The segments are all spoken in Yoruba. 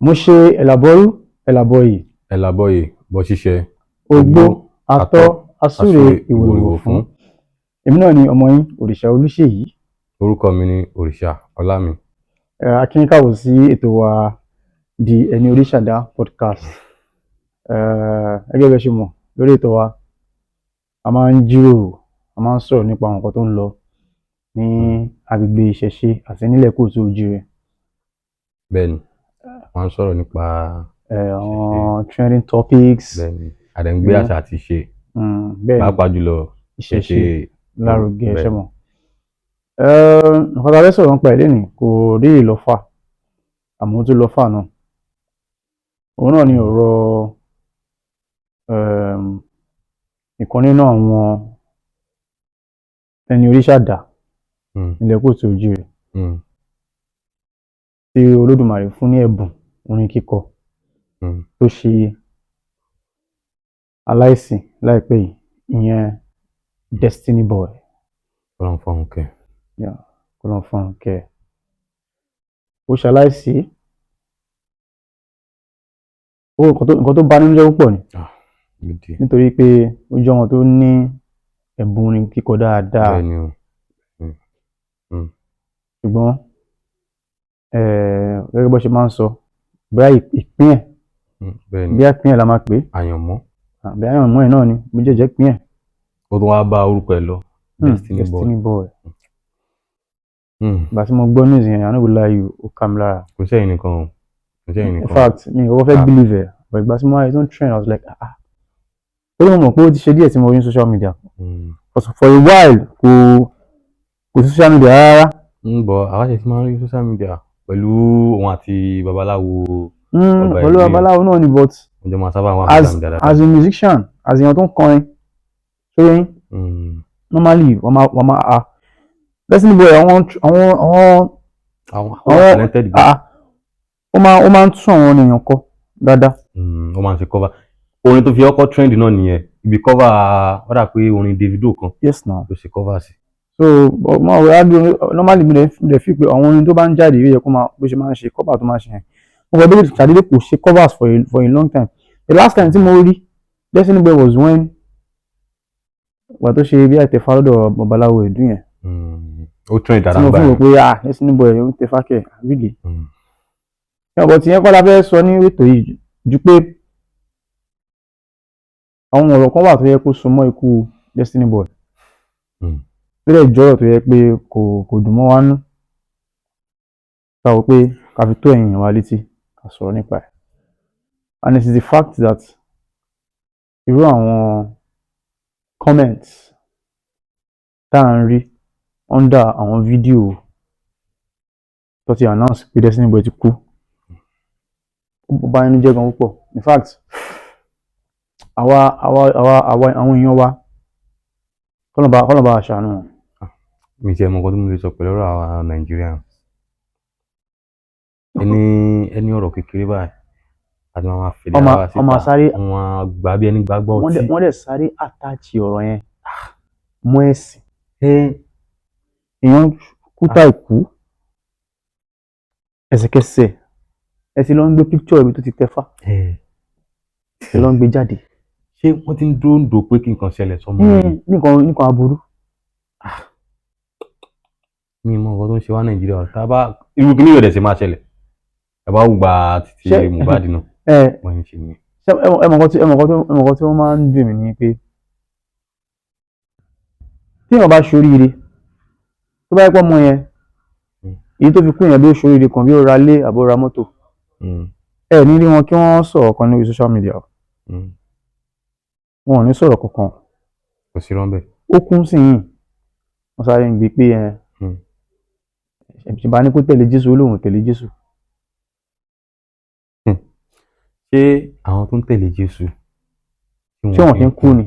Mo ṣe ẹ̀làbọ̀rú ẹ̀làbọ̀yè. Ẹ̀làbọ̀yè bọ ṣíṣẹ. Ogbó atọ́ asúre ìwòrìwò fún. Èmi náà ni ọmọ yín, Òrìṣà Olúṣèyí. Orúkọ mi ni Òrìṣà Ọlámi. A kí yín káàbọ̀ sí ètò wa, The Ẹni Oríṣàdá Podcast. Gẹ́gẹ́ bí ẹ ṣe mọ̀, lórí ètò wa, a máa ń jíròrò, a máa ń sọ̀rọ̀ nípa àwọn nǹkan tó ń lọ ní agbègbè ìṣẹ̀ṣe àti nílẹ̀ káàárọ̀ oòjíire. Bẹ́ẹ̀ni, wọ́n ń sọ̀rọ̀ nípa Àwọn trending topics. Bẹ́ẹ̀ni, a dẹ̀ ń gbé àṣà àti ìṣe, Bẹ́ẹ̀ni, pàápàá jùlọ ìṣẹ̀ṣe ìṣẹ̀ṣe lárugẹ. Bẹ́ẹ̀ni. Ṣe mọ̀. Nǹkan tá a fẹ́ sọ̀rọ̀ nípa ẹ̀ lénìí kò rí lọ fà, àmọ́ ó tún lọ fà náà. Òun náà ni ọ̀rọ̀ ìkan nínú àwọn ẹni oríṣàdá nílẹ̀ káàárọ̀ oòjíire tí Olódùmarè fún ní ẹ̀bùn orin kíkọ, tó ṣe aláìsí láìpẹ́ yìí, ìyẹn Destiny Boy. Ọlọ́run fọ̀run kẹ́. Kọ́lọ́run fọ̀run kẹ́ ẹ̀. Ó ṣaláìsí, ó nǹkan tó bà nínú jẹ́ púpọ̀ ni, Gidi. nítorí pé ó jẹ́ ọmọ tó ní ẹ̀bùn orin kíkọ dáadáa. Bẹ́ẹ̀ni o. Ṣùgbọ́n gẹ́gẹ́ bó ṣe máa ń sọ, bóyá ìpín ẹ̀, Bẹ́ẹ̀ni. bóyá ìpín ẹ̀ la máa pè é, Àyànmọ́. Àbí àyànmọ́ ẹ̀ náà ni, bó jẹ́ jẹ́ ìpín ẹ̀. Ó tún wá bá orúkọ ẹ̀ lọ. Destiny Boy. Destiny Boy. Ìgbà tí mo gbọ́ news yẹn, I no go lie you, ó ká mi lára. Kò sẹ́yìn nìkan o, kò sẹ́yìn In nìkan. fact, mi ò kọ́kọ́ fẹ́ believe ẹ̀, but ìgbà tí mo wá rí tó ń trend, I was like, "Ah ah." Ó ní mo mọ̀ pé ó ti ṣe díẹ̀ tí mo rí ní social media. For a while, kò sí social media rárá. Ń bọ̀, àwa ṣe ti máa ń rí social media pẹ̀lú òun àti babaláwo. Ọba Pẹ̀lú ìlú yẹn. Babaláwo náà ni, but Wọ́n jọ máa sábà wà as social media dáadáa. as a musician, as èèyàn tó ń kọrin, ṣé yín, normally wọ́n máa, ah, Destiny Boy, àwọn àwọn àwọn talented gan. Ah, ó máa ń tún àwọn èèyàn kọ dáadáa. Ó máa ń ṣe cover. Orin tó fi ọkọ trend náà nìyẹn, ibi cover, ó dà pé orin Davido kan Yes now. ló ṣe cover sí. So mo wẹ ádùn, normally mi dẹ̀ fi pé àwọn orin tó bá ń jáde, yóò yẹ kó máa bó ṣe máa ń ṣe cover tó máa ń ṣe yẹn. Mo kàn bí ṣàdédé kò ṣe covers for a long time. The last time tí mo rí Destiny Boy was when wà tó ṣe bí àìtẹ́fà lọ́dọ̀ babaláwo ìdú yẹn, Ó trend tí dáadáa mo gbà fi rò yẹn. pé, ah, Destiny Boy ó ń tẹfá kẹ̀, really. Ọ̀bọ̀ tí yẹn kọ́ la fẹ́ sọ ní ètò yìí, ju pé àwọn ọ̀rọ̀ kan wà tó yẹ kó so mọ́ ikú Destiny Boy, tó dẹ̀ jọ́rọ̀ tó yẹ pé kò dùn mọ́ wa nú, ká wò pé ká fi tó ẹ̀yin èèyàn wa létí, ká sọ̀rọ̀ nípa ẹ̀. And it is the fact that irú àwọn comments tá à ń rí under àwọn fídíò tó ti announce pé Destiny Boy ti kú, ó bà inú jẹ́ gan púpọ̀. In fact, àwa àwọn èèyàn wa, kọ́nà bá wa ṣàánú wọn. Mi tiẹ̀ mọ nǹkan tí mo lè sọ pẹ̀lú ọ̀rọ̀ àwa Nigerians. Ẹni ọ̀rọ̀ kékeré báyìí àti máa fèdè ara síta. Wọ́n máa sáré. Wọ́n á gbà bí ẹni gbàgbọ́ Wọ́n ọtí. Wọ́n dẹ̀ sáré attach ọ̀rọ̀ yẹn mọ́ ẹ̀sìn. Èèyàn kú tá ìkú, ẹsẹ̀kẹsẹ̀ ẹ ti lọ ń gbé picture ibi tó ti tẹ́fà, ẹ lọ ń gbé jáde. Ṣé wọ́n ti ń dúró ń dò pé kí nǹkan ṣẹlẹ̀ sọ́mọ yìí? Nǹkan aburú. Mi mọ nǹkan tó ń ṣe wá Nàìjíríà. Tá a bá irú kí ní yóò dẹ̀ ṣe máa ṣẹlẹ̀, ẹ bá gbà títí Mohbad náà, wọ́n ń ṣe nìyẹn. Ṣé ẹ mọ̀ nǹkan tí wọ́n máa ń dùn mí ni pé tí èèyàn bá ṣoríire, tó bá yẹ pé ọmọ yẹn, èyí tó fi kú yẹn, bí ó ṣoríire kan, bí ó ra lé àbó ra mọ́tò, ẹ ní rí wọn kí wọ́n sọ̀rọ̀ kan lórí social media. Wọn ò ní sọ̀rọ̀ kankan. Kò sí rọ́ńbẹ́. Ó kún sí yìí, wọ́n sáré ń gbé pé ẹ ṣèbá ní kó tẹ̀lé Jésù, ó lóun ò tẹ̀lé Jésù. Ṣé àwọn tó ń tẹ̀lé Jésù, Ṣé wọn kì í kú ni?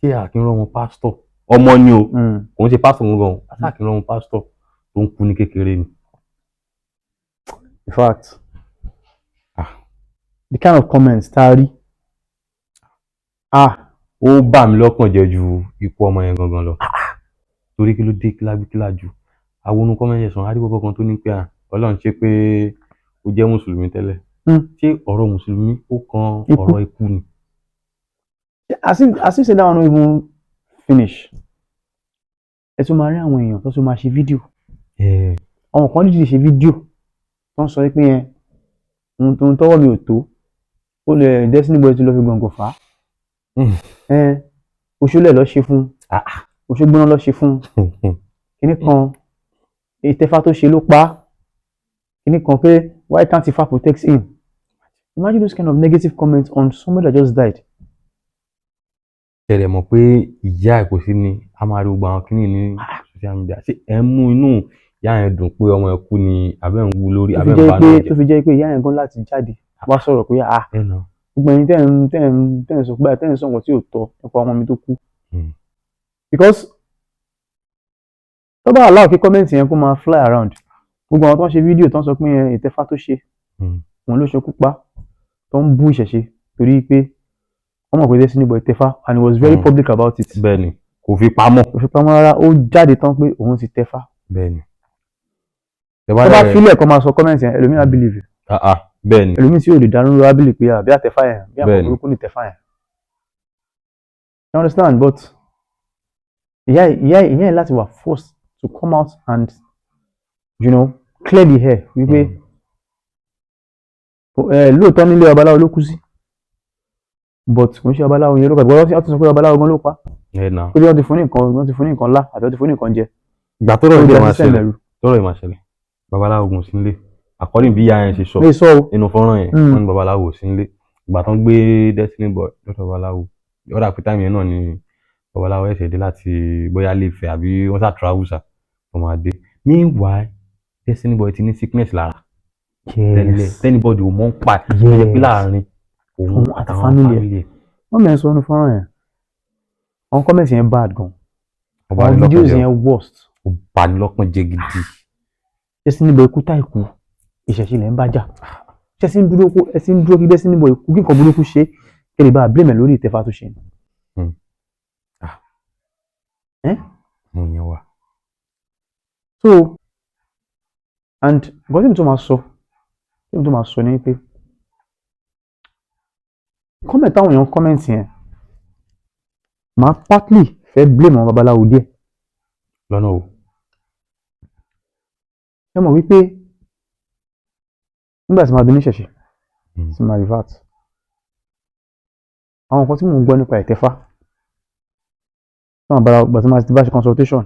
Ṣé àkínrán wọn pásítọ̀ ọmọ ni o? Kò ń ṣe pásítọ̀ gangan o, àti àkínrán wọn pásítọ̀ tó ń kú ní kékeré ni. In fact, the kind of comments tá a rí, ah. Ó bà mí lọ́kàn jẹ́ ju ikú ọmọ yẹn gangan lọ, torí kí ló dé, kí lágbé kí lájú àwọn onú comment section, àdìbò kan tó ní pé à Ọlọ́run ṣe pé ó jẹ́ mùsùlùmí tẹ́lẹ̀. Ṣé ọ̀rọ̀ mùsùlùmí ó kan Ikú. ọ̀rọ̀ ikú ni? As if say that one no even finish, ẹ tún máa rí àwọn èèyàn tó tún máa ṣe fídíò. Àwọn kan dídì ṣe fídíò tó ń sọ pé yẹn ohun tó ń tọwọ́ mi ò tó, ó lè Destiny Boy ti lọ fi gàngàn fà á. Oṣólẹ̀ lọ ṣe fún, oṣógbóná lọ ṣe fún, kíní kan, ìtẹ́fà tó ṣe ló pa á, kíní kan, pé why can't Ifá protect him? Imagine those kind of negative comments on somebody that just died. Tẹ̀lé mọ̀ pé ìyá ẹ̀ kò sí ni a máa rí gbogbo àwọn kíní ní social media. Ṣé ẹ ń mú inú ìyá yẹn dùn pé ọmọ ẹ̀ kú ni, àbẹ́ ń wú lórí, Tó fi àbẹ́ ń jẹ́ bá pé náà tó jẹ́? fi jẹ́ pé ìyá yẹn gan láti jáde wá sọ̀rọ̀ pé, ah, Ẹ nà. gbogbo ẹ̀yin tẹ́ ń sọ pé tẹ́ ń sọ nǹkan tí ò tọ́ nípa ọmọ mi tó kú. Because tó bá allow kí comment yẹn kó máa fly around, gbogbo àwọn tó ń ṣe fídíò tó ń sọ pé yẹn ìtẹ́fá tó ṣe òun ló ṣekú pa, tó ń bú ìṣẹ̀ṣe, torí pé wọ́n mọ̀ pé Destiny Boy tẹfá and he was very public about it. Bẹ́ẹ̀ni, kò fi pamọ́. Kò fi pamọ́ rárá, ó jáde tán pé òun ti tẹfá. Tó Tó bá fílẹ̀ kó máa sọ comment yẹn, ẹlòmíì á believe. Ah ah, bẹ́ẹ̀ni. Ẹlòmíì tí yóò lè dánú ló á believe pé àbí àtẹfá yẹn bí àwọn burúkú ní tẹfá yẹn, you understand? But ìyá yìí láti wà forced to come out and clear the air wípé lóòótọ́ nílé babaláwo ló kú sí, but kò ń ṣe babaláwo yẹn ló pa, because wọ́n ti sọ pé babaláwo gan ló pa, Ẹ nà. pé bí wọ́n ti fún ní nǹkan, wọ́n ti fún ní nǹkan ńlá àbí wọ́n ti fún ní nǹkan jẹ. Ìgbà tọ́rọ̀ Ó yìí da máa system ṣẹlẹ̀, ẹ̀rú. tọ́rọ̀ yìí máa ṣẹlẹ̀, babaláwo gun sí nílé, according bí ìyá yẹn ṣe sọ Ní sọ o. nínú fọ́nrán yẹn. Wọ́n ní babaláwo ò sí nílé ìgbà tán gbé Destiny Boy lọ́dọ̀ babaláwo. Ọ̀dà pé time yẹn náà ni babaláwo ẹ̀ṣẹ̀ dé láti bóyá lè fẹ́ àbí wọ́n sá travel sá tó máa dé. Meanwhile, Destiny Boy ti ní sickness lára tẹ́lẹ̀ anybody ò mọ̀ ń pa ẹ̀, tó jẹ́ pé láàrin òun Òun àti àtàwọn family ẹ̀. family ẹ̀. Wọ́n mẹ́rin sọ nínú fọ́nrán yẹn, àwọn comment yẹn bad gan. Ó bani Àwọn lọ́kàn videos jẹ́ o. yẹn worst. Ó bani lọ́kàn jẹ́ gidi. Destiny Boy kú táì kú, ìṣẹ̀ṣe lẹ̀ ń bá jà. Ṣé ẹ sì ń dúró kó ẹ sì ń dúró kí Destiny Boy kú, kí nǹkan burúkú ṣe, kí lè bá a blame ẹ̀ lórí ìtẹ́fà tó ṣe ni? Ah. Eh? Àwọn èèyàn wà. So and nǹkan tí mi tó máa sọ ni pé comment táwọn èèyàn comment yẹn, màá partly fẹ́ blame àwọn babaláwo díẹ̀. Lọ́nà o? Ṣé mọ̀ wípé nígbà tí màá di oníṣẹ̀ṣe, tí màá revert, àwọn nǹkan tí mò ń gbọ́ nípa ìtẹ́fá tí àwọn babaláwo, ìgbà tí màá ti bá ṣe consultation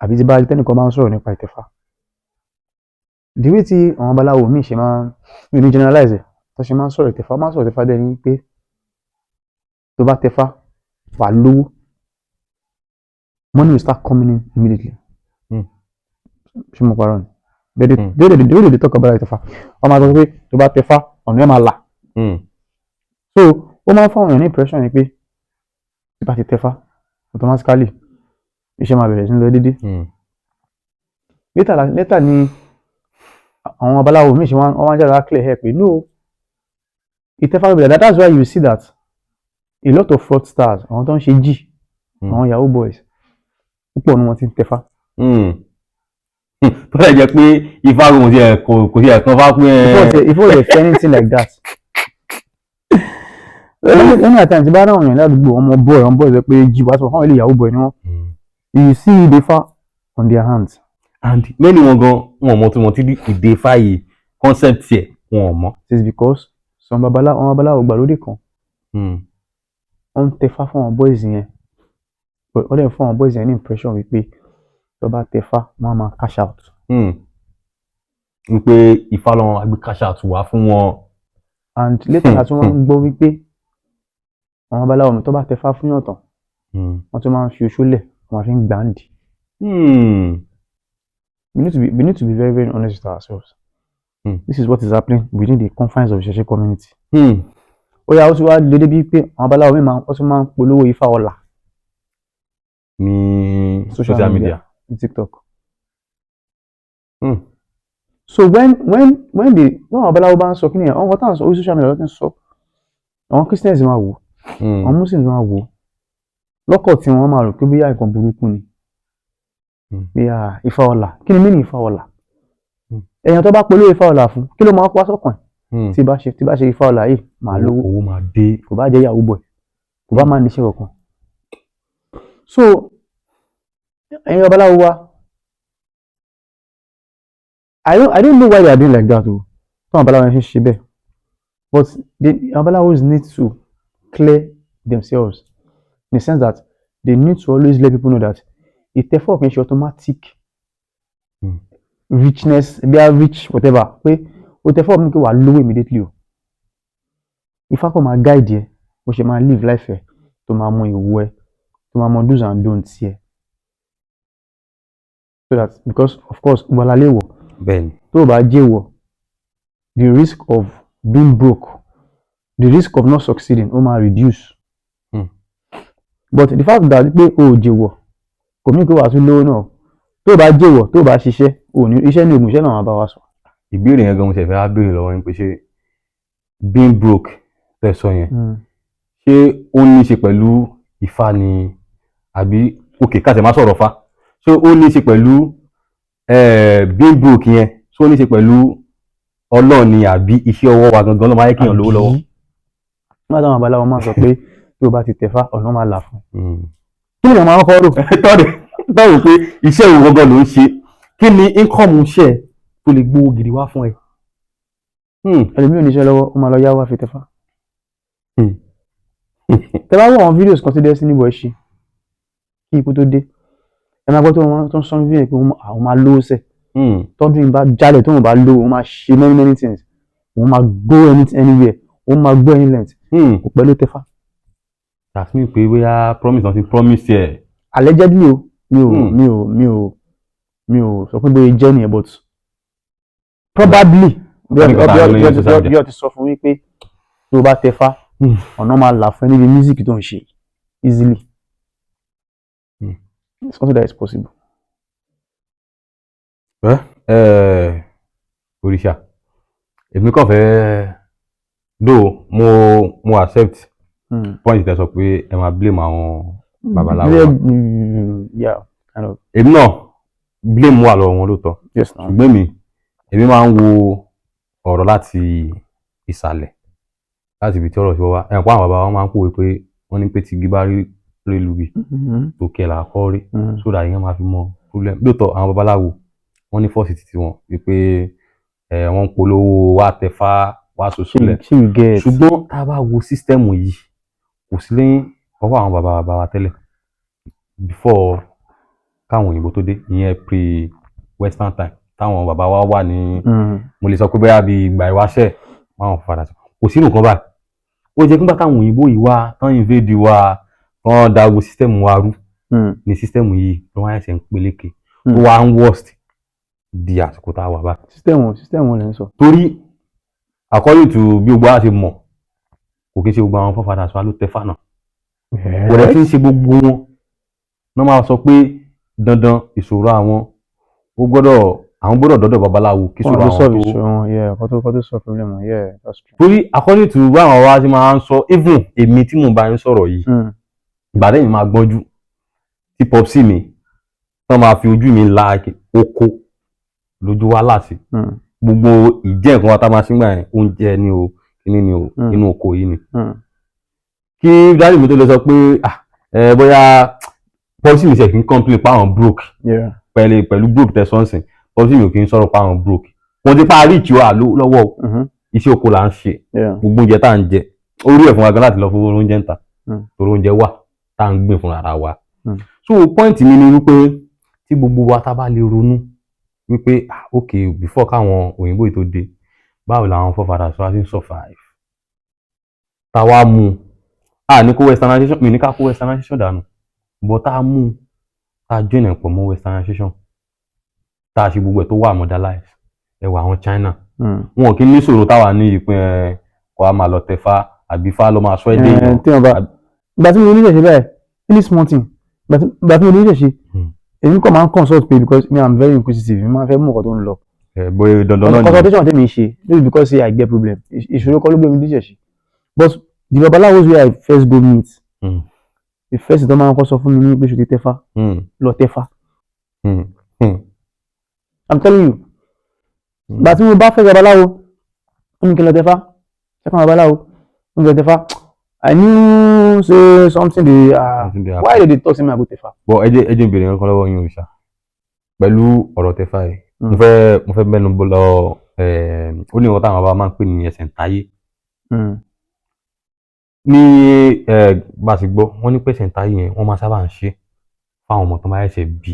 àbí tí bá rí tẹ́nìkan máa ń sọ̀rọ̀ nípa ìtẹ́fá, the way tí àwọn babaláwo míì ṣe máa ń, mi ò ní generalize ẹ̀, tó ṣe máa ń sọ̀rọ̀ ìtẹ́fá, máa ń sọ̀rọ̀ ìtẹ́fá bẹ́ẹ̀ ni pé tó bá tẹfá, wà lówó, money will start coming in immediately. Ṣé mo parọ́ ni? But the way they talk about ìtẹ́fá, wọ́n máa sọ pé tó bá tẹfá, ọ̀nà ẹ̀ máa là. So ó máa ń fáwọn èèyàn ní impression ni pé tí bá ti tẹfá, automatically iṣẹ́ máa bẹ̀rẹ̀ sí ní lọ déédéé. Later ni àwọn babaláwo míì ṣe wọ́n wá jáde wá clear air pé no, ìtẹ́fá will be like that. That's why you see that a lot of fraudsters, àwọn tó ń ṣe jí, àwọn yahoo boys, púpọ̀ ní wọ́n ti ń tẹfá. Tó lè jẹ́ pé ifá kò tiẹ̀ kò tiẹ̀ kan fá pé If o dey anything like that, any time tí bá ráwọn èèyàn ládùúgbò, ọmọ boy, ọmọ boy sọ pé jí wàá sọ fún àwọn ilé yahoo boy ni wọ́n, you see the Ifá on their hands. And many wọn gan wọn ò mọ tí wọn ti ìdè ifá yìí, concept ẹ̀ wọn ò mọ̀. It is because some babaláwo, àwọn babaláwo gbàlódé kan, wọ́n ń tẹfá fún àwọn boys yẹn, but wọ́n dẹ̀ fún àwọn boys yẹn ní impression wípé tó bá tẹfá, wọ́n á máa cash out. Wípé ifá lọ́wọ́ agbé cash out wá fún wọn. And later la tún wọ́n ń gbọ́ wípé àwọn babaláwo mi, tó bá tẹfá fún yàn tán, wọ́n tún máa ń fi oṣó lẹ̀, wọ́n máa fi ń gbàǹdì. We need to be very, very honest with ourselves. This is what is happening within the confines of Ìṣẹ̀ṣe community. Ó yá, ó tún wá lé débi pé àwọn babaláwo mi máa, wọ́n tún máa ń polówó ifá ọlà ní social media. Ní TikTok. So when the when àwọn babaláwo bá ń sọ kí nìyẹn, àwọn kan tá à ń sọ orí social media ló ti ń sọ, àwọn Christians máa wò, àwọn Muslims máa wò, lọ́kọ̀ tí wọ́n máa rò pé bóyá nǹkan burúkú ni. Pé ah, ifá ọlà, kí ni meaning ifá ọlà? Èèyàn tó bá polówó ifá ọlà fún, kí ló máa wá sọ́kàn ẹ̀? Tí bá ṣe ifá ọ̀la yìí, màá lówó. Owó máa dé. Kò bá jẹ́ yahoo boy, kò bá máa níṣẹ́ kankan. So ẹ̀yin babaláwo wa, I don't know why they are doing like that o, tí àwọn babaláwo yẹn ṣe ń ṣe bẹ́ẹ̀, but the babalawos need to clear themselves in the sense that they need to always let people know that ìtẹ̀fọ́ kì í ṣe automatic richness, bí a rich whatever, pé o tẹ̀fọ́ mi kí wàá lówó immediately o. Ifá kàn máa guide ẹ bó ṣe máa live life ẹ, tó máa mọ ìwọ ẹ, tó máa mọ do's and don'ts ẹ, so that, because of course, gbogbo ala lè wọ̀. Tó o bá jẹ́ wọ̀, the risk of being broke, the risk of not succeeding, ó máa reduce. But the fact that pé o ò jèwọ̀ kò mí pé wàá tún lówó náà. Tó o bá jèwọ̀, tó o bá ṣiṣẹ́, o ò ní iṣẹ́ ní oògùn iṣẹ́ náà máa bá wa sọ. Ìbéèrè yẹn gan mo ṣe fẹ́ wá béèrè lọ́wọ́ yín pé, ṣé being broke tẹ́ sọ yẹn, ṣé ó ní í ṣe pẹ̀lú Ifá ni, àbí òkè ká tẹ̀ má sọ̀rọ̀ fa, ṣé ó ní í ṣe pẹ̀lú being broke yẹn, ṣé ó ní í ṣe pẹ̀lú Ọlọ́run ni, àbí iṣẹ́ ọwọ́ wa gangan ló máa yẹ kéèyàn lówó lọ́wọ́? Nígbà táwọn babaláwo máa sọ pé tó o bá ti tẹ̀fá, ọ̀nà máa là fún, kí ni àwọn kọ́ rò? Tọ́rẹ̀ tọ́rẹ̀ pé iṣẹ́ òun gangan ló ń ṣe, kí ni income iṣẹ́ tó lè gbówó gidi wá fún ẹ? Ẹlòmíì ò níṣẹ́ lọ́wọ́, ó máa lọ yáwó wá fi tẹ̀fá. Tẹ bá wọ àwọn videos kan tí Destiny Boy ṣe kí ikú tó dé, ẹ máa gbọ́ tó wọ́n tó ń sọ fídíò pé àwọn máa lówó sẹ̀. Tọ́dún yìí bá jálẹ̀, tóun bá lówó, òun máa ṣe many many things, òun máa go anywhere, òun máa go any length. Kò pẹ́ ló tẹ́fá. That mean pé bóyá promise náà ti promise ẹ̀. Allegedly o, mi ò mi ò sọ pé bóyá jẹ́ nìyẹn, but probably bí Ọ̀tọ̀ ní nǹkan tá a rí lórí social media. Bí ọ ti sọ fún mi pé tó o bá tẹfá, ọ̀nà máa là fún ẹ níbi music tó ń ṣe easily. It's something that is possible. Òrìṣà, èmi kàn fẹ́ though mo accept point tẹ́ sọ pé ẹ máa blame àwọn babaláwo wa. Yeah, kind of. Èmi náà, blame wà lọ́wọ́ wọn lóòótọ́. Yes now. Ṣùgbọ́n èmi máa ń wo ọ̀rọ̀ láti ìsàlẹ̀, láti ibi tí ọ̀rọ̀ ti wá wá. Ẹ̀ pé àwọn bàbá wa máa ń pòwe pé wọ́n ní pé tí igi bá rí rí lugi, tòkè là á kọ́ rí, so that ìyẹn máa fi mọ problem. Lóòótọ́, àwọn babaláwo, wọ́n ní force títí wọn wípé ẹ wọ́n ń polówó wá tẹfá wá sosílẹ̀. Ṣé you get? Ṣùgbọ́n tá a bá wo system yìí, kò sí lẹ́yìn ọwọ́ àwọn bàbá bàbá wa tẹ́lẹ̀ before káwọn òyìnbó tó dé, ìyẹn pre western time táwọn bàbá wa wà ní, mo lè sọ pé bóyá bíi ìgbà ìwáṣẹ̀ báwọn padà sí, kò sí nǹkan báyìí. Ó jẹ́ nígbà táwọn òyìnbó yìí wá tán invade wa, tán da gbogbo system wa rú, ní system yìí ló wá ẹsẹ̀ ń peléke, tó wá ń worst di àsìkò tá a wà báyìí. System wo lẹ ń sọ? Torí according to bí gbogbo wa ṣe mọ̀, kò kí ń ṣe gbogbo àwọn forefathers wa ló tẹfá náà. Kò dẹ̀ tí ń ṣe gbogbo wọn náà máa sọ pé dandan ìṣòro àwọn, ó gbọ́dọ̀, àwọn gbọ́dọ̀ dọ́dọ̀ babaláwo kí ìṣòro kó àwọn solve tó ìṣòro wọn, yeah, kó tó solve problem wọn, yeah, that's true. Torí according to báwọn wa ṣe máa ń sọ, even èmi tí mò ń bá yín sọ̀rọ̀ yìí, ìgbà tẹ́yìn máa gbọ́njú tí popsi mi tán máa fi ojú mi la oko lójú wa láti gbogbo ìjẹ́ nǹkan wa tá a máa ṣe ń gbà yẹn, oúnjẹ ni o, kíní ni o, inú oko yìí ni. Kí daddy mi tó lè sọ pé, ah, ẹ bóyá popsi mi ṣe kí n complain pa àwọn broke, pẹ̀lú broke tẹ̀sán, popsi mi ò kí ń sọ̀rọ̀ pa àwọn broke. Wọ́n ti pa rich wa lọ́wọ́ o. Iṣẹ́ oko là ń ṣe. Gbogbo oúnjẹ tá à ń jẹ, orí ẹ̀ fún wa gan láti lọ fowó oúnjẹ ń ta, torí oúnjẹ wà tá à ń gbìn fún ara wa. So point mi ni wípé tí gbogbo wa tá bá lè ronú wípé, ah, ok, before káwọn òyìnbó yìí tó dé, báwo làwọn forefathers wa ṣe ń survive, tá wá mú a ní kó westernization, mi ní ká kó westernization dànù, but tá a mú, tá a join ẹ̀ pọ̀ mọ́ westernization, tá a ṣe gbogbo ẹ̀ tó wà modernize. Ẹ wà àwọn China, wọn kì í ní ìṣòro táwa ní ìpín ẹ kó a máa lọ tẹfá àbí fá ló máa sọ ẹ́ dé èèyàn. Tí wọn bá ìgbà tí mo ní ìṣẹ̀ṣe báyìí, really small thing, ìgbà tí mo ní ìṣẹ̀ṣe, èmi kàn máa ń consult pé, because me, I'm very inquisitive, mi máa ń fẹ́ mú nǹkan tó ń lọ. Ẹ bóyá dandan náà ni. Consultation tèmi ṣe no be because say I get problem, ìṣòro kọ́ ló gbé mi ní ìṣẹ̀ṣe, but the babalawos wey I first go meet, the first thing tó máa ń kọ́ sọ fún mi ní pé ṣo ti tẹ́fá? Lọ tẹ́fá. I'm telling you, ìgbà tí mo bá fẹ́ babaláwo Ó ní kí n lọ tẹfá, ṣẹ́kàn babaláwo, ó ní kí n lọ tẹfá. I knew say something dey Something dey happen. Why they dey talk say make I go tẹfá? But ẹ jẹ́ n béèrè nǹkan lọ́wọ́ yín, òrìṣà, pẹ̀lú ọ̀rọ̀ tẹfá yìí. Mo fẹ́ mẹ́nu bọ́ lọ. Ó ní nǹkan táwọn bàbá máa ń pè ní ẹsẹ̀ ǹtáyé. Ní bá a ti gbọ́, wọ́n ní pé ẹsẹ̀ ǹtáyé yẹn, wọ́n máa sábà ń ṣe fáwọn ọmọ tó máa ṣẹ̀ṣẹ̀ bí,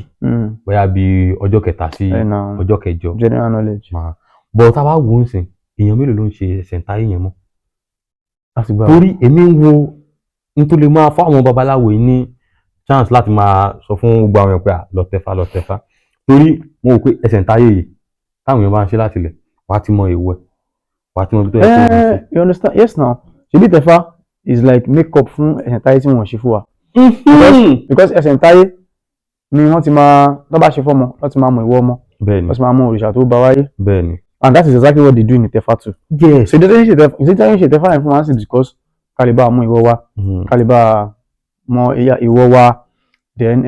bóyá bí ọjọ́ kẹta sí Ẹ na ọjọ́ kẹjọ. General knowledge. Máa bọ̀ tá a bá wò ó ń sìn, èèyàn mélòó ló ń ṣe ẹsẹ̀ ǹtáyé yẹn mọ́? Láti gbà. Torí èmi ń wo nítorí máa fáwọn babaláwo yìí ní chance láti máa sọ fún gbogbo àwọn èèyàn pé, "À, lọ tẹfá, lọ tẹfá," torí mo rò pé ẹsẹ̀ ǹtáyé yìí, táwọn èèyàn bá ń ṣe láti ilẹ̀, wàá ti mọ èèwọ̀ ẹ̀, wàá ti mọ ibi tó yẹ kó o rìn sí. Eh, you understand? Yes now, ṣebí tẹfá is like make up fún ẹsẹ̀ ǹtáyé tí wọ́n ṣe fún wa, because ẹsẹ̀ ǹtáyé ni wọ́n ti máa tó bá ṣe fọ́mọ, wọ́n ti máa mọ ìwọ ọmọ, wọ́n ti máa mọ òrìṣà tó bá wáyé. And that is exactly what they do in Ìtẹ̀fá too. So ìdí tó ń ṣe Ìtẹ̀fá yẹn fún wa sí, because ká lè bá mọ ìwọ wa, ká lè bá mọ ìwọ wa, then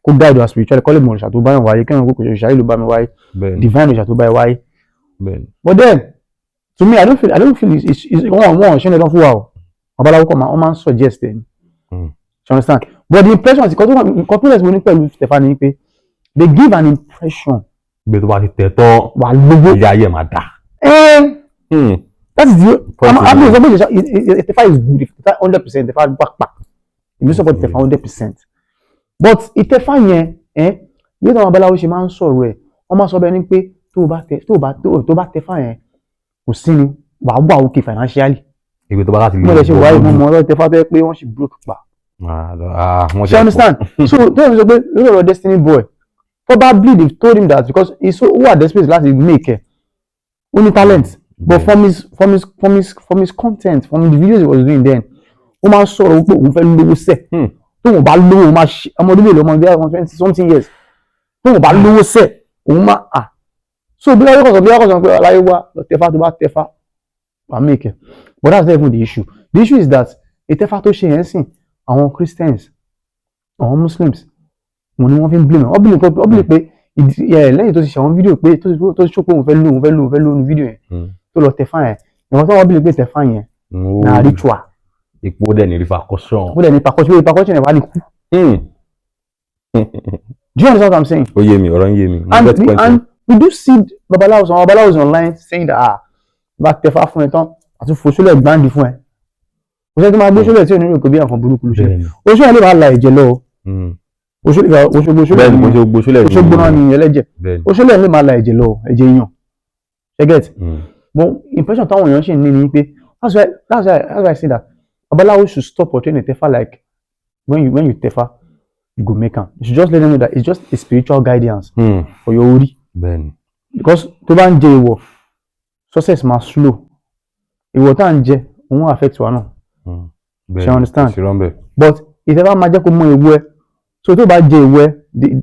kó guide wa spiritually, kó lè mọ òrìṣà tó bá yàn wáyé, kí wọ́n kó òrìṣà yìí ló bá mi wáyé, divine òrìṣà tó bá yẹ wáyé. But then to me, I don't feel it's wọ́n ṣe ní ẹ̀dán fún wa o. Babaláwo kọ́ máa, wọ́n máa ń suggest ẹ̀ ni. You understand? But the impression, nǹkan tó lẹ̀ mo ní pẹ̀lú Ìtẹ̀fá ni pé they give an impression Gbé tó bá ti tẹ̀ tán, wà lówó. Ilé ayé ẹ̀ máa dà. Eh, that is the Point I'm is I'm sọ pé Ìtẹ̀fá is good. Ìtẹ̀fá 100%, Ìtẹ̀fá gbà pa, èmi support Ìtẹ̀fá 100%, but Ìtẹ̀fá yẹn ẹ yóò táwọn babaláwo ṣe máa ń sọ̀rọ̀ ẹ̀, wọ́n máa sọ bẹ́ẹ̀ ni pé tó o bá tẹ tó o bá tó bá tẹfá yẹn, kò sí ni wàá wà okay financially. Ìgbé tó bá láti Mo lè ṣe wáyé, mo mọ ọlọ́ọ̀ tẹfá tó yẹ pé wọ́n sì broke pa. Wọ́n Ṣe understand? So tó yẹ sọ pé lórí ọ̀rọ̀ Destiny Boy, probably they told him that because he's so who are desperate láti make ẹ̀, ó ní talent, but from his content, from the videos he was doing then, ó máa ń sọ̀rọ̀ wípé òun fẹ́ lówó sẹ̀. Tóun bá lówó, òun máa ṣe ọmọ ọdún mélòó, ọmọ bí i 20 something years, tóun bá lówó sẹ̀, òun máa à so bí wọ́n kọ̀ sọ pé aláyé wá lọ tẹfá, tó bá tẹfá, wà make ẹ̀. But that's not even the issue. The issue is that ìtẹ́fá tó ṣe yẹn sìn, àwọn Christians, àwọn Muslims, wọn ni wọ́n fi ń blame ẹ̀. Wọ́n blame pé lẹ́yìn tó ti ṣe àwọn fídíò pé tó ṣó pé òun fẹ́ lò òun fẹ́ lò òun fẹ́ lò ní fídíò yẹn, tó lọ tẹfá yẹn, ìwọ̀n tó wọ́n blame pé tẹfá yẹn na ritual. Ipò dẹ̀ ní repercussion. Ó dẹ̀ ní repercussion, pé repercussion yẹn wà ní kú. Do you understand what I'm saying? Ó yé mi, ọ̀rọ̀ ń yé mi. Mo And get we, point. And we do see babalawos, àwọn babalawos online saying that, ah, bá tẹfá fún ẹ tán, àti fòṣùlẹ̀ gbáǹdì fún ẹ. Kò sẹ́ni tó máa gbé ṣọlẹ̀ tí ò ní rò pé bí àǹfọ̀n burúkú ló ṣe. Oṣù yẹn lè máa la ẹ̀jẹ̀ lọ o. Òṣogbo oṣù Bẹ́ẹ̀ni, kò ṣe gbogbo ṣọlẹ̀. Òṣogbo náà ni ẹlẹ́jẹ̀. Oṣù lè máa la ẹ̀jẹ̀ lọ o, ẹ̀jẹ̀ èèyàn ṣe get? But impression táwọn èèyàn ṣì ń ní ni pé that's why I say that babaláwo should stop portraying Ìtẹ̀fá like when you tẹfá, you go make am. You should just let them know that it's just a spiritual guidance for your orí. Because tó bá ń jẹ ìwọ̀, success máa slow. Ìwọ̀ tá à ń jẹ, òun affect wa náà. Ṣe understand? Ṣe rán bẹ́ẹ̀. But ìtẹ̀fá máa jẹ́ kó mọ ewu ẹ, so tó bá jẹ ìwọ ẹ,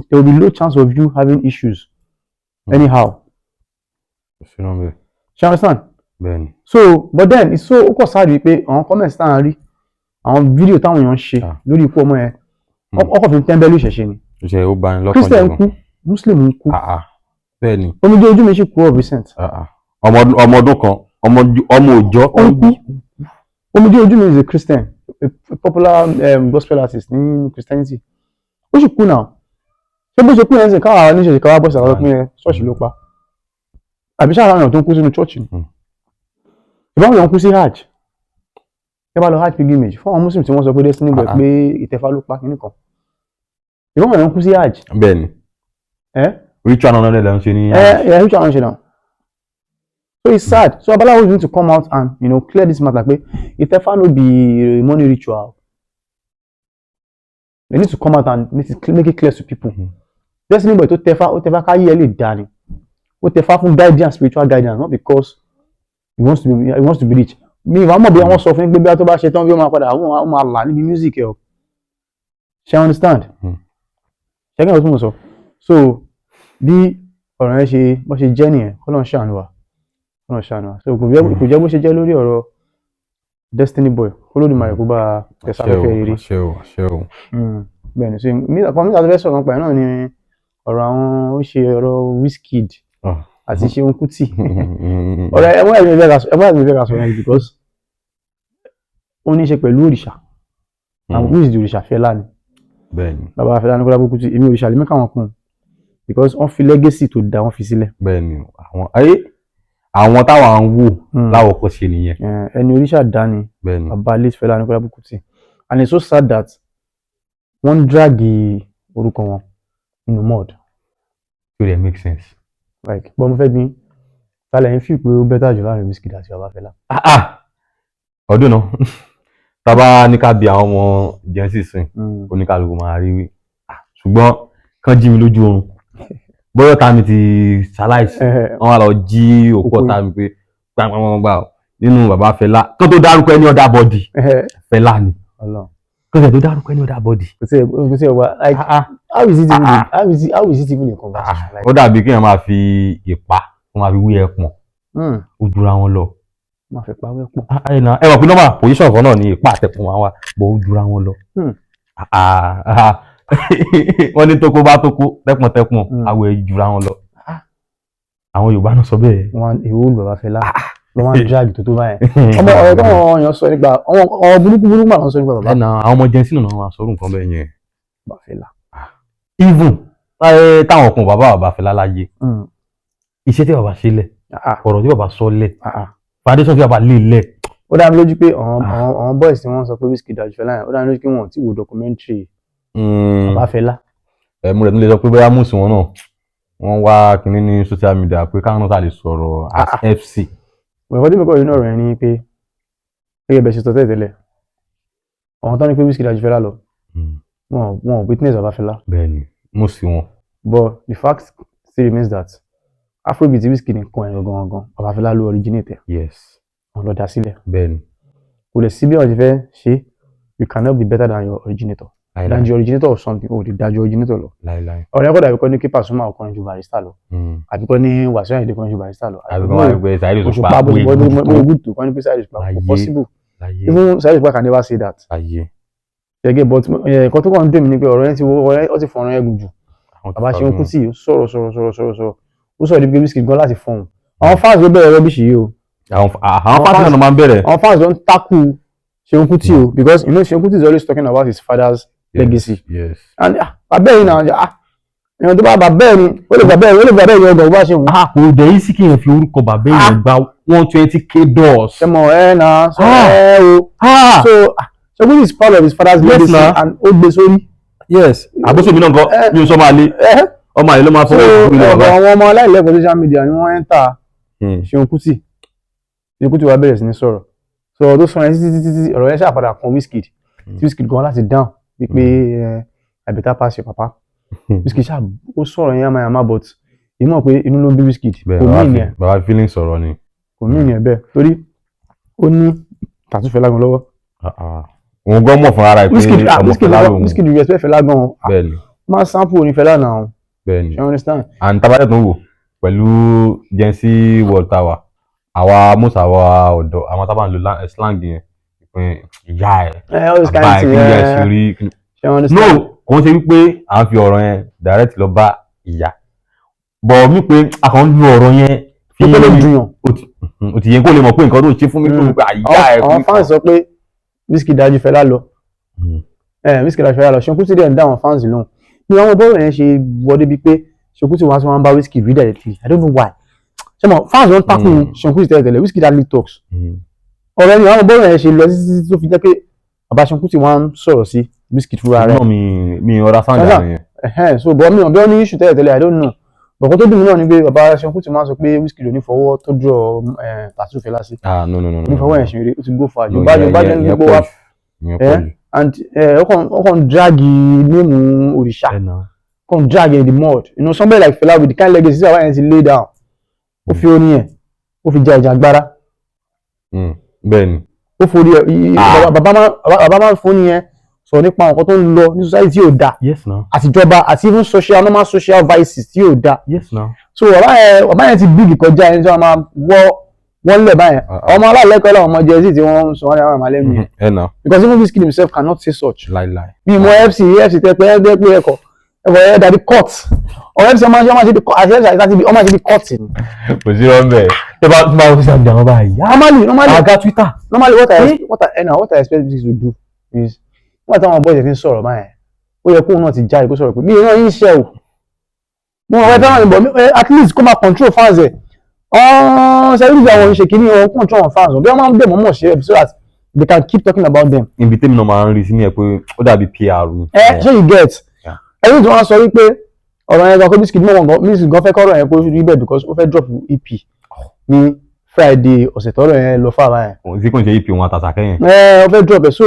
there will be low chance of you having issues anyhow. Ṣe rán bẹ́ẹ̀. Ṣe understand? Bẹ́ẹ̀ni. So but then it's so, ó kọ̀ sáré wípé àwọn comments tá à ń rí, àwọn fídíò táwọn èèyàn ń ṣe lórí ikú ọmọ yẹn, ọkọ̀ fi ń tẹ́ńbẹ́lú ìṣẹ̀ṣe ni. Ṣe ó bani lọ́kàn Christian jẹ́ gan. kú, Muslim ń kú. Ah, ah. Bẹ́ẹ̀ni. Omijé ojú mi sì kú of recent. Ah, ah. Ọmọ ọdún kan, ọmọ òòjọ́. Ó ń kú. Omijé ojú mi is a Christian, a popular gospel artist ní Christianity. Ó sì kú náà. Ṣé bó ṣe kú yẹn sì, káwa oníṣẹ̀ṣe káwá bọ́ sàrọ̀ pé ṣọ́ọ̀ṣì ló pa, àbí ṣáà àwọn èèyàn tó ń kú sínú ṣọ́ọ̀ṣì ni? Ìbáwọn èèyàn kú sí hajj. Ẹ bá lọ hajj pilgrimage, fún àwọn Muslim tí wọ́n sọ pé Destiny Boy Ah, ah. pé ìtẹ̀fà ló pa kínní kan, ìbáwọn èèyàn kú sí hajj. Ẹ Ritual náà lè ń ṣe ní. ẹ ẹ, ritual náà ṣe náà. So it's sad. So babaláwo need to come out and clear this matter pé ìtẹ̀fà no be money ritual. They need to come out and make it clear to people. Destiny Boy tó tẹfá, ó tẹfá káyé ẹ lè dá ni. Ó tẹfá fún guidance, spiritual guidance, not because he wants to be rich. Mi ìwà mọ̀ bí wọ́n sọ fún yín pé bí wọ́n tó bá ṣe tán, bí wọ́n máa padà, wọ́n máa là níbi music ẹ̀ o. Ṣe understand? Ṣe kí n tó mọ̀ sọ? So bí ọ̀rọ̀ yẹn ṣe bó ṣe jẹ́ nìyẹn. K'Ọlọ́run ṣàánú wa, K'Ọlọ́run ṣàánú wa. So kò jẹ́ bó ṣe jẹ́ lórí ọ̀rọ̀ Destiny Boy. K'Olódùmarè kó bá a tẹ̀sáfẹ́fẹ́ rere. Àṣẹ o, àṣẹ o. Bẹ́ẹ̀ ni. So mi àpá mi àti fẹ́ sọ̀rọ̀ nípa ẹ̀ náà ni ọ̀rọ̀ àwọn ó ṣe ọ̀rọ̀ Wizkid. àti Ṣeun Kútì. Ọ̀rẹ́ ẹ mọ́ ẹ̀mí fẹ́ ká sọ, ẹ mọ́ ẹ̀mí fẹ́ ká sọ yẹn, because ó ní í ṣe pẹ̀lú òrìṣà. Àwọn who is the òrìṣà? Fẹlá ni. Bàbá Fẹlá Aníkúlápó Kútì. Èmi, òrìṣà lèmi káwọn kún un, because wọ́n fi legacy tó da, wọ́n fi sílẹ̀. Bẹ́ẹ̀ni, àwọn ayé àwọn táwọn ń wò láwòkọ́ṣe nìyẹn. Ẹni òrìṣà dá ni bàbá late Fẹlá Aníkúlápó Kútì, and it's so sad that wọ́n ń drag orúkọ wọn nínú mud. Tó dẹ̀ make sense. Like, bọ́n mo fẹ́ bí tálẹ̀ ń fi pé ó better jù láàrin Wizkid àti bàbá Fẹlá? Ah ah, ọdún náà, tá a bá ní ká bi àwọn ọmọ Gen Z sìn, oníkálukú máa rí wí. Ah, ṣùgbọ́n kán jí mi lójú oorun, bóyá ọ̀tá mi ti ṣaláìsí, wọ́n wá lọ jí òkú Òkú. ọ̀tá mi pé gbàngbàngbà nínú bàbá Fẹlá, kán tó dárúkọ ẹni other body, Fẹlá ni. Ọlọ́run. Kán tẹ̀ tó dárúkọ ẹni other body. Kò sí ẹ̀ wá, like, how is it even a conversation, like? Ó dàbí kéèyàn máa fi ìpá kó máa fi wí ẹpọ̀n. Ó jura wọn lọ. Máa fi pawẹ́ pọ̀. Ah, ẹ na ẹ mọ̀ pé normal position kan náà ni ìpá àtẹ̀pọ̀n máa wà, bọ̀ ó jura wọn lọ. Ah, ah, wọ́n ní tókó bá tókó, tẹ́pọ̀n tẹ́pọ̀n, àwọ̀ ẹ̀ jura wọn lọ. Àwọn Yorùbá náà sọ bẹ́ẹ̀. Wọn èwo olú bàbá Fẹlá ló wọ́n ń drag tó tó báyẹn? Ọmọ ọ̀rọ̀ tó wọn èèyàn sọ nípa àwọn ọ̀rọ̀ burúkú burúkú mà ló ń sọ nípa bàbá Ẹ na àwọn ọmọ Gen Z náà máa sọ̀rọ̀ nǹkan bẹ́ẹ̀ yẹn. bàbá Fẹlá. Even táwọn kan bàbá bàbá Fẹlá láyé, iṣẹ́ tí bàbá ṣe lẹ̀, ọ̀rọ̀ tí bàbá sọ lẹ̀, foundation tí bàbá lé lẹ̀. Ó dá mi lójú pé àwọn boys tí wọ́n sọ pé Wizkid dájú Fẹlá yẹn, ó dá mi lójú pé wọn ò tí wo documentary bàbá Fẹlá. Ẹ mú rẹ̀ tún lè sọ pé bóyá mùsùn wọn náà, wọ́n wá kinní ní social media pé káwọn náà lè sọ̀rọ̀ as FC. Nǹkan tí mo kọ́ nínú ọ̀rọ̀ yẹn ni pé, gẹ́gẹ́ bẹ́ẹ̀ ṣe sọ tẹ́lẹ̀ tẹ́lẹ̀, àwọn tó ní pé Wizkid dájú Fẹlá lọ, wọn ò witness bàbá Fẹlá. Bẹ́ẹ̀ni, mùsùn wọn. But the fact still remains that Afrobeat Wizkid nǹkan ẹ̀ gangan gangan, bàbá Fẹlá ló originate ẹ̀. Wọn lọ dá sílẹ̀. Kò lè sí bí wọ́n ti fẹ́ ṣe, you cannot be better than your originator, than Láíláí. the originator of something. O lè dájú originator lọ. Láíláí. Ọ̀rẹ́ kọ́ dàbí kọ́ ní kí Pasuma kọrin ju Barrister lọ, àbí kọ́ ní Wasiu Ayinde kọrin ju Barrister lọ. Àbí kọ́ wá pé Saheed Òṣùpá Òṣùpá bó ṣe bóyá bó good tó. Good tó kọ́ ní pé Saheed Òṣùpá, kò Láyé. possible. Láyé. Even Saheed Òṣùpá can never say that. Láyé. Gẹ́gẹ́, but nǹkan tó kàn ń dùn mí ni pé ọ̀rọ̀ yẹn ti wọ́, ọ̀rọ̀ yẹn ó ti fọ̀rọ̀ yẹn gùn jù. Àwọn ti Bàbá Ṣeun fagún. Kútì sọ̀rọ̀ sọ̀rọ̀ sọ̀rọ̀ sọ̀rọ̀ sọ̀rọ̀, ó sọ̀rọ̀ níbi pé Wizkid gan láti fọ̀hún. Àwọn fans ló bẹ̀rẹ̀ rubbish yìí o. Àwọn fans náà máa ń bẹ̀rẹ̀. Àwọn fans ló ń tackle Ṣeun Kútì o, because you know Ṣeun Kútì is always talking about his father's legacy and bàbá ẹ̀ náà, èèyàn tó bá bàbá ẹ̀ ni ó lè bàbá ẹ̀, ó lè bàbá ẹ̀ yọ ọgbọ̀n bó bá ṣe wù ú. Ah, kò dẹ̀ yí sí kí èèyàn fi orúkọ bàbá èèyàn gba 120K doors. Ṣe mọ ẹ na sọ ẹ o. So Ṣeun Kútì is proud of his father's legacy na. and ó gbé sórí. Yes, àbúṣe mi náà nǹkan mi ò sọ máa lé ọmọ àlè ló máa So fọwọ́ ìlú ọ̀rọ̀ bàbá. àwọn ọmọ aláìlẹ́kọ̀ọ́ social media ni wọ́n enter Ṣeun Kútì. Ṣeun Kútì wá bẹ̀rẹ̀ sí ní sọ̀rọ̀ sọ̀rọ̀ tó sọ yẹn títí títí títí, ọ̀rọ̀ yẹn ṣàpadà kan Wizkid, tí Wizkid gan láti dáhùn wípé "I better pass your papa." Wizkid ṣáà ó sọ̀rọ̀ yẹn yamayama, but èmi mọ̀ pé inú ló ń bí Wizkid. Bẹ́ẹ̀ Kò bàbá mí fi ìyẹn. Bàbá feeling sọ̀rọ̀ ni. Kò mí ìyẹn bẹ́ẹ̀, torí ó ní tattoo Fẹlá gan lọ́wọ́. Ah, ah. Òun gan mọ̀ fúnra rẹ̀ pé Wizkid, ọmọ Wizkid Fẹlá lòun. Wizkid respect Fẹlá gan. Máa sample orin Fẹlá náà. Bẹ́ẹ̀ni. You understand? And tabalẹ̀ tó ń wò pẹ̀lú Gen Z world tower, àwa most àwa ọ̀dọ́, àwọn sábà ń lo slang yẹn pé ìyá ẹ̀, All this kind bàbá of ẹ̀, thing. kí ìyá ẹ̀ ṣe rí. You No, understand? kò ń ṣe wípé à ń fi ọ̀rọ̀ yẹn direct lọ bá ìyá, bọ̀ mí pé a kàn ń lo ọ̀rọ̀ yẹn fi Ó lè dùn yàn. O ti yẹn kó lè mọ̀ pé nǹkan tó ṣe fún mi tó pé àyà ẹ̀. Àwọn fans sọ pé Wizkid dájú Fẹlá lọ. Wizkid dájú Fẹlá lọ. Ṣeun Kútì dẹ̀ ń dá àwọn fans lóhùn ní àwọn bọ́ọ̀rọ̀ yẹn ṣe wọlé bíi pé Ṣeun Kútì wá sí wọn bá Wizkid rí directly. I don't know why. Ṣé mo fans wọn takùn Ṣeun Kútì tẹ́lẹ̀ tẹ́lẹ̀? Wizkid hardly talks. Ọ̀rọ̀ ni àwọn bọ́ọ̀rọ̀ yẹn ṣe lọ títí tó fi jẹ́ pé bàbá Ṣeun Kútì wá ń sọ̀rọ̀ sí Wizkid fúnra rẹ̀. Náà mi understand Ṣáṣá. àárín yẹn. Ẹ̀hẹ́n, so but mi ò bí wọ́n ní issue tẹ́lẹ̀ tẹ́lẹ̀, I don't know, but kó tó dùn mí náà ni pé bàbá Ṣeun Kútì máa ń sọ pé Wizkid ò ní fọwọ́ tó draw tattoo Fẹlá sí. Ah, no, no, no, no. Ní fọwọ́ yẹn ṣe eré, ó ti go far. No, Yorùbá Yorùbá jẹ́ ìyẹn gbogbo pọ̀ wa jù. Ìyẹn pọ̀ jù. And ó kàn drag name òrìṣà, Ẹ nà. kàn drag in the mud. You know, somebody like Fẹlá with the kind legacy tí bàbá yẹn ti lay down, ó fi orin yẹn, ó fi ja ìjà agbára. Bẹ́ẹ̀ni. Ó forí ẹ bàbá máa ń fún yẹn sọ̀rọ̀ nípa nǹkan tó ń lọ ní society tí ò da, Yes na. àtijọba àti even social, normal social vices tí ò da. Yes na. So bàbá yẹn ti big kọjá ẹni tí wọ́n máa wọ́ wọ́n lẹ̀ báyẹn. Ọmọ aláìlẹ́kọ̀ọ́ làwọn ọmọ Gen Z tí wọ́n ń sọ wọ́n ní àwọn àmàlẹ́nu yẹn, Ẹ nà. because even Wizkid himself cannot say such. Láíláí. Bí mo FC, EFC tẹ pé ẹ pé ẹkọ ẹkọ ẹ dàbí court Ọ̀rẹ́ tí wọ́n máa ṣe bí àti àti wọ́n máa ṣe bí court ni. Kò sí rọ́ńbẹ́ tó bá tó bá wọ́n social media wọn báyìí. Normally Àga Twitter. Normally, what I expect Wizkid to do is, nígbà táwọn boys ẹ̀ fi ń sọ̀rọ̀ báyẹn, ó yẹ kóun náà ti jáde kó sọ̀rọ̀ pé mi ì rán yín iṣẹ́ o, mo ràn fẹ́ràn ìbọn mi, at least kó máa control fans ẹ̀ ọ̀hún celebrity àwọn ṣe kìíní wọn, control àwọn fans wọn bí wọ́n máa ń bẹ̀ mọ́mọ́ ṣe so that they can keep talking about them. Ibi tèmi náà máa ń rí sí ní ẹ pé ó dàbí PR ni. Ẹ ṣé you get? Yeah. Ẹni tí wọ́n sọ wípé ọ̀rọ̀ yẹn gan, pé Wizkid mọ̀ gan, Wizkid gan fẹ́ kọ́rọ̀ yẹn kó rí bẹ́ẹ̀ because ó fẹ́ drop EP ní Friday ọ̀sẹ̀ tọ́rọ̀ yẹn lọ fà báyẹn. Kò sí kò ń ṣe EP wọn àtàtà kẹ́yìn. Ẹ ó fẹ́ drop ẹ̀, so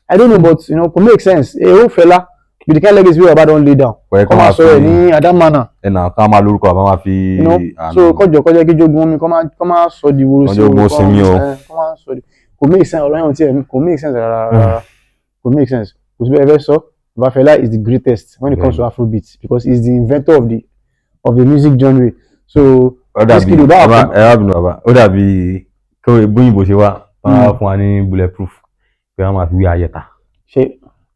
I don't know, but kò make sense. Ẹ ó Fẹlá with the kind legacy wey Baba don lay down, Kò yẹ kọ́ máa sọ̀rọ̀ ẹ̀ ní adamana. Ẹnà ká máa lórúkọ àbá máa fi. So kọjọ kọjá kí jogun omi kọ́ máa sọ di woro sí. Kọjọ́ ogun sinmi o. Kọ́ máa sọ di, kò make sense. Ọ̀rọ̀ yẹn ò tiẹ̀ kò make sense rárá rárá, kò make sense. Kò sí bẹ́ẹ̀ fẹ́ sọ, Baba Fẹlá is the greatest when it comes to Afrobeat because he is the inventor of the music genre, so Ó dàbí Wizkid ò bá wà bàbá fún- ẹ wá bínú bàbá, ó dàbí kí bóyìnbó ṣe wá wọ́n á fún wa ní bulletproof pé wọ́n máa fi wí ayẹta. Ṣe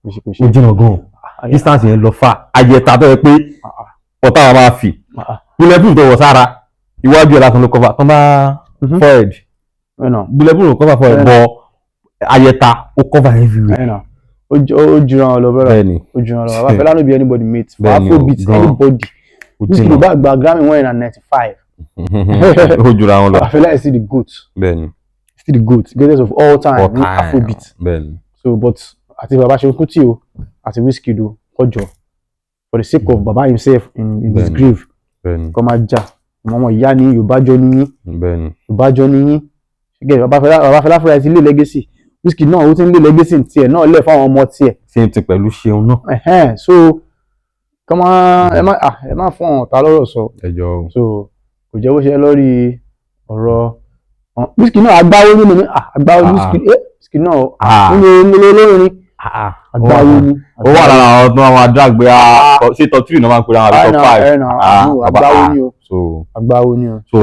kò ṣe kò ṣe. Ó jìnnà gan, distance yẹn lọ fà, ayẹta tó yẹ pé ọ̀tá wa máa fi bulletproof tó wọ̀ sára, iwájú ẹ̀ lásán ló cover tó bá forehead. Ẹnà. Bulletproof cover forehead, bọ̀ ayẹta ó cover everywhere. Ẹnà, ó jura wọn lọ bẹ́rẹ̀. Bẹ́ẹ̀ni. Ó jura wọn lọ. Baba Fẹlá no be anybody mate for Bẹ́ẹ̀ni o, Afrobeat. gan. Anybody Ó Wizkid jìnnà. bá gba Grammy 195. Ó jura wọn lọ. Baba Fẹlá is still the GOAT. Still the GOAT, greatest of all time All ní time. Afrobeat. So but àti Baba Seun Kuti o àti Wizkid o, kọjọ, for the sake of Baba himself in his grave, kọ́ máa jà ọmọ ìyá ní Yorùbá jọ níyín. Yorùbá jọ níyín. Gẹ́gẹ́ Baba Fẹlá fúnra ẹ̀ ti lé legacy, Wizkid náà ó ti ń lé legacy tiẹ̀ náà lẹ̀ fáwọn ọmọ tiẹ̀. Same thing pẹ̀lú Ṣeun náà. Ẹ̀hẹ́n, so kọ́ máa ẹ má fún àwọn ọ̀tá lọ́rọ̀ sọ. Ẹ jọ o. So kò jẹ́ bó ṣe lórí ọ̀rọ̀ Wizkid náà, agbáwo nínú agbáwo. Wizkid, Wizkid náà nínú olórin, agbáwo ni. Ó wà lára àwọn tó máa drag pé ṣé top three náà máa ń pera wọn àbí top five. Bàbá, Agbáwo ni o. So Agbáwo ni o. So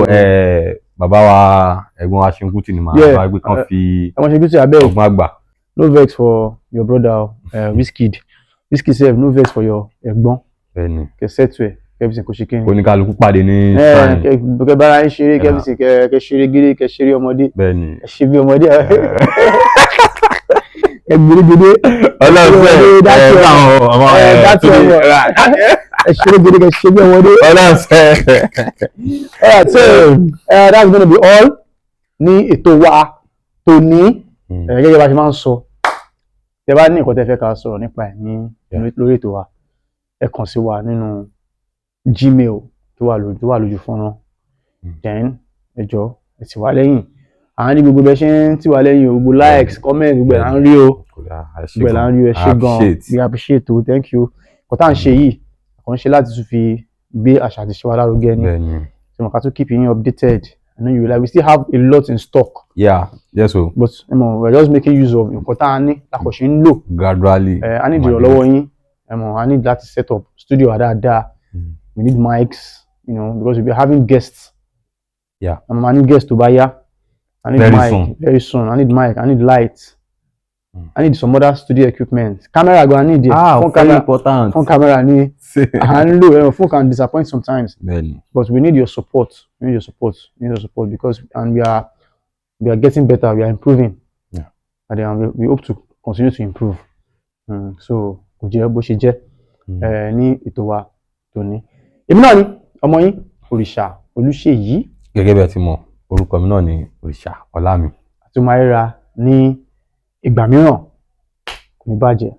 bàbá wa, ẹ̀gbọ́n wa Ṣeun Kútì ni màá bá gbé kán fi Ẹ wọ́n ṣe Kútì abẹ́. ọgbọ́n àgbà. No vex for your brother Wizkid. Wizkid sef, no vex for your ẹ̀gbọ́n. Kẹ settle ẹ, kẹfìsì kò ṣe kíni. Oníkálukú pàdé ní shrine. Kẹ bára yín ṣeré, kẹfìsì kẹ ṣeré gírí, kẹ ṣeré ọmọdé. Ẹ ṣe bí ọmọdé, ẹ gbèrègbèrè. Ọlọ́run fẹ́ ẹ káwọn ọmọ ẹ Dátì ọmọ ẹ ṣeré gírí, kẹ ṣe bí ọmọdé. Ọlọ́run fẹ́. Alright, so that's gonna be all ní ètò wa tòní. Gẹ́gẹ́ bá ṣe máa ń sọ, tẹ́ bá ní nǹkan tẹ́ fẹ́ ká sọ̀rọ̀ nípa ẹ̀ ní lórí ètò wa, ẹ kàn sí wa nínú Gmail tó wà lójú fọ́nrán. Then ẹ jọ̀ọ́, ẹ tì wá lẹ́yìn. À ń rí gbogbo bẹ́ẹ̀ ṣe ń tì wá lẹ́yìn o, gbogbo likes, comment, gbogbo ẹ̀ là ń rí o, gbogbo ẹ̀ là ń rí o. Ẹ ṣé gan, we appreciate o, thank you. Nǹkan tá à ń ṣe yìí, kò ń ṣe láti tún fi gbé àṣà àti ìṣe wa lárugẹ ni so mo ká tún keep yín updated. I know you like, we still have a lot in stock. Yeah, yes o. But we are just making use of nǹkan tá a ní lákọ̀ọ́ṣe ń lò. Gradually. A need ìrànlọ́wọ́ yín. A need láti set up studio wa dáadáa. We need mics because we be having guests. A ní guests tó bá yá. I need Very mic soon. Very soon. I need mic, I need light. I need some other studio equipment. Camera gan, I need it. Ah, Phone very camera, important. Phone camera ni à ń lò ẹ̀rọ, phone can disappoint sometimes. But we need your support, we need your support, we need your support because and we are getting better, we are improving. And then we hope to continue to improve. So kò jẹ́ bó ṣe jẹ́. Ní ètò wa tòní, èmi náà ni ọmọ yín, Òrìṣà Olúṣèyí. Gẹ́gẹ́ bí ẹ ti mọ̀, orúkọ mi náà ni Òrìṣà Ọlámi. Àti máa ríra ní ìgbà mìíràn, kò ní bàjẹ́.